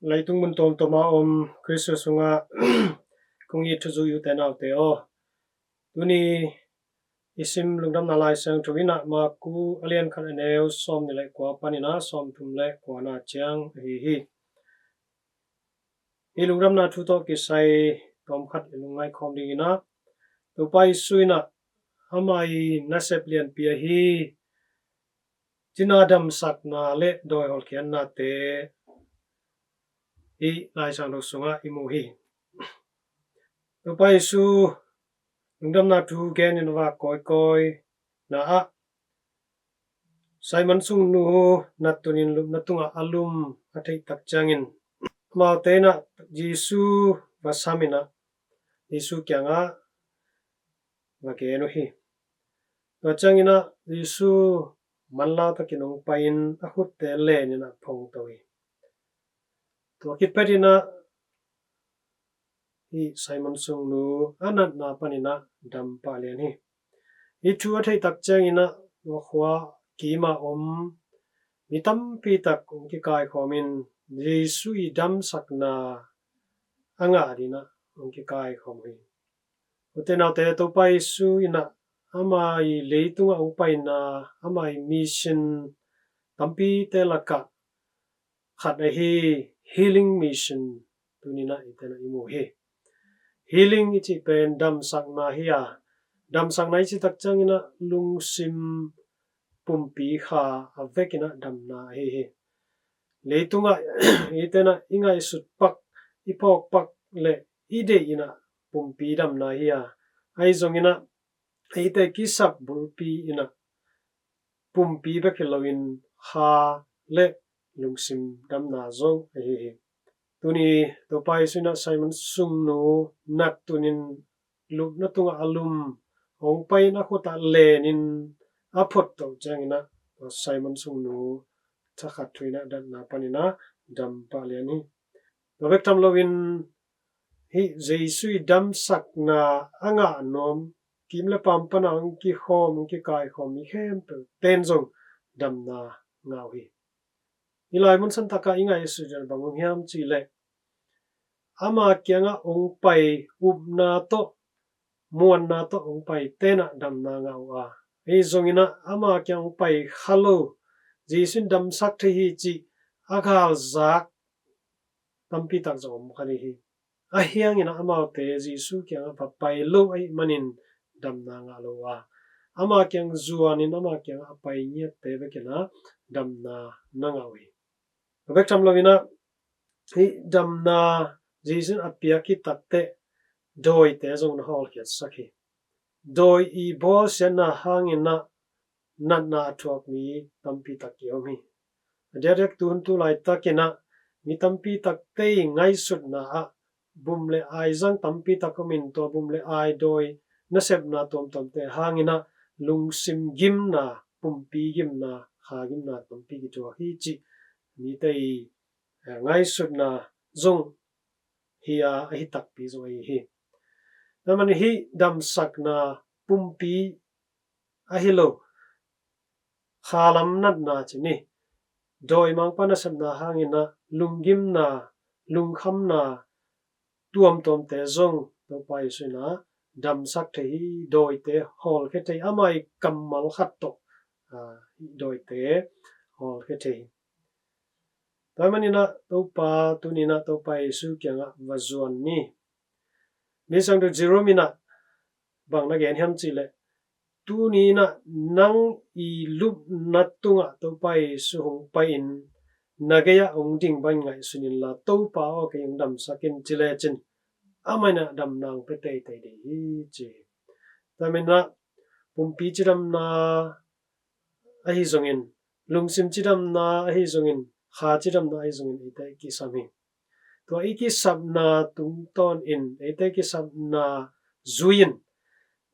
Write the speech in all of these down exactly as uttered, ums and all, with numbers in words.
Leitung mun tuamtuam a om Kristu sungah kong it thuzui ute naute aw, tuni i sim Lungdamna Lai Siangtho in ah Marku a lian khat, a neu sawmnih le kua panin ah sawmthum le kuana ciang ahi hi. Hih lungdamna thu tawh kisai tawmkhat i lungngaih khawm dingin ah, Topa Jesu in ah ama i nasep lianpi ahi cina damsakna le dawi hawlkhiatnate hih Lai Siangtho sungah i mu hi. Topa Jesu lungdamna thu genin a vak kawikawi na ah, Simon sungnu nattunin lupna tungah a lum a theih tak ciangin, amaute in ah Jesu va sam in ah Jesu kiangah va gen uh hi. Tua ciangin ah Jesu manlang takin hong pai-in a khutte len in ah phongto hi. Tua khit phetin ah hih Simon sungnu a natna panin ah dam pah lian hi. Hih thu a theih tak ciangin ah tua khua kim a om mi tampi tak hong kikaikhawm in Jesu i damsakna a ngah dingin ah hong kikaikhawm uh hi. Ute naute, Topa Jesu in ah ama i leitungah hong paina, ama i mission tampite lakah khat ahi healing mission tuni in ah eite in ah i mu hi. Healing i cih pen damsakna hi a, damsakna i cih tak ciangin ah lungsim, pumpi, kha a vekin ah damna ahi hi. Leitungah eite in ah i ngaihsut pak, i phawk pak le i deih in ah pumpi damna hi a, ahi zongin ah eite kisap bulpi in ah pumpi bek hi loin kha le lungsim damna zong ahi hi. Tuni Topa Jesu in ah Simon sungnu nattunin lupna tungah a lum hong pai-in a khut ah lenin a phottoh ciangin ah Simon sungnu thakhat thu in ah datna panin ah dam pah lian hi. Tua bek tham loin hih Jesu i damsakna a ngah nuam kim le pam pana hong kikhawm, hong kikaikhawm mi khempeuh ten zong damna ngah uh hi. Hih lai mun santakah i ngaihsut ding bang om hiam cih leh, ama kiangah hong pai upna tawh, muanna tawh hong paite in ah damna ngah uh a, ahi zongin ah ama kiang hong pai kha lo, Jesu in damsak thei hi cih a galzak tampi tak zong om kha ding hi. Ahi hangin ah amaute Jesu kiangah va pai lo ahih manin damna ngah lo a, ama kiang zuanin ama kiangah a pai ngiatte bekin ah damna na ngah uh hi. Tua bek tham loin ah hih damna Jesu in a piak khit takteh dawite zong na hawlkhiatsak hi. Dawi i bawlsiatna hangin ah natna a thuak mi tampi tak ki om hi. A diakdiak tuhun tu laitakin ah mi tampi takte i ngaihsutna ah bum le ai zang tampi tak om in, tua bum le ai dawi nasepna tuamtuamte hangin ah lungsim gimna, pumpi gimna, kha gimna tampi kithuak hi cih mite i, eh, ngaihsutna zong hi a, ahi takpi zong ahi hi. Tua ahih manin hih damsakna pumpi ahi lo, khalam natna ci ni, dawimangpa nasepna hangin ah lunggimna, lungkhamna tuamtuamte zong Topa Jesu in ah damsak thei hi. Dawite hawlkhia thei, ama i kammal khat tawh, ah, dawite hawlkhia thei hi. Tua ahih manin ah Topa, tuni in ah Topa Jesu kiangah va zuan ni. Misiangtho Jerome in ah bang na gen hiam cih leh, tuni in ah nang i lupna tungah Topa Jesu hong pai-in na gei-ah hong ding bangin ngaihsun inla, Topa aw, kei hong damsak in, ci lecin amah in ah damna hong pia teitei ding hi, ci hi. Tua ahih manin ah pumpi cidamna ahi zongin, lungsim cidamna ahi zongin, kha cidamna ahi zongin eite kisam hi. Tua i kisapna tungtawnin, eite kisapna zui-in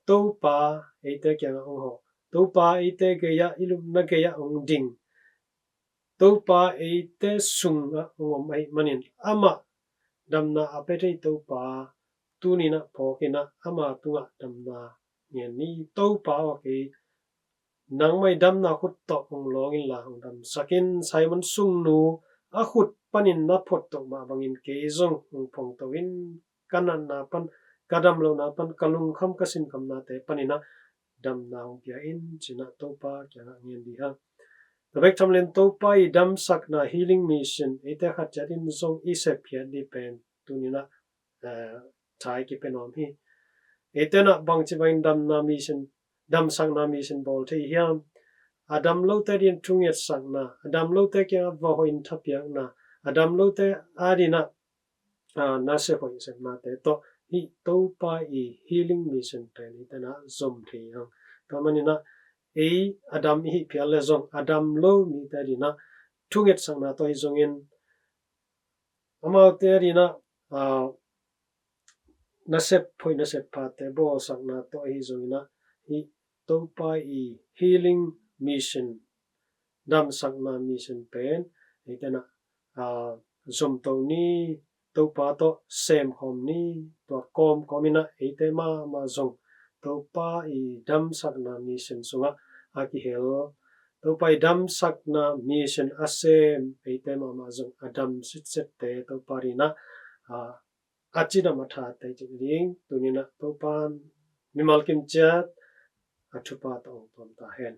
Topa eite kiangah hong hawh, Topa eite gei-ah, i lupna gei-ah hong ding, Topa eite sungah hong om ahih manin, amah damna a pia thei Topa tuni in ah phawkin ah ama tungah damna ngen ni. Topa aw, kei nangmah i damna khut tawh hong lawng inla hong damsak in. Simon sungnu a khut panin na phawk tawh mah bangin kei zong hong phawk to in, ka natna pan, ka dam lohna pan, ka lungkham ka sinkhamnate panin ah damna hong pia in, ci-in ah Topa kiangah ngen dih hang. Tua bek tham loin Topa i damsakna healing mission eite khat ciat in zong i sep khiat dih pen tuni-in ah, eh, thei kipia nuam hi. Eite in ah bangci bangin damna mission, damsakna mission bawl thei hiam? A dam lote adingin thungetsakna, a dam lote kiangah va hoih in thapiakna, a dam lote adingin ah, ah, nasep hoih sepnate tawh hih Topa i healing mission pen eite in ah zom thei hi hang. Tua manin ah ei a dam i hih phial leh zong a dam lo mite adingin ah thungetsakna tawh ahi zongin, amaute adingin ah, ah, nasep hoih nasep phate bawlsakna tawh ahi zongin ah, hih Topa i healing mission, damsakna mission pen eite in ah, ah, zom to ni, Topa tawh sem khawm ni. Tua kawmkawm in ah eite mahmah zong Topa i damsakna mission sungah a kihel, Topa i damsakna mission a sem eite mahmah zong a dam sitsette Topa adingin ah, ah, a cidam a thate cih ding tuni-in ah Topa'n mimal kim ciat a thupha tawh hong pia ta hen.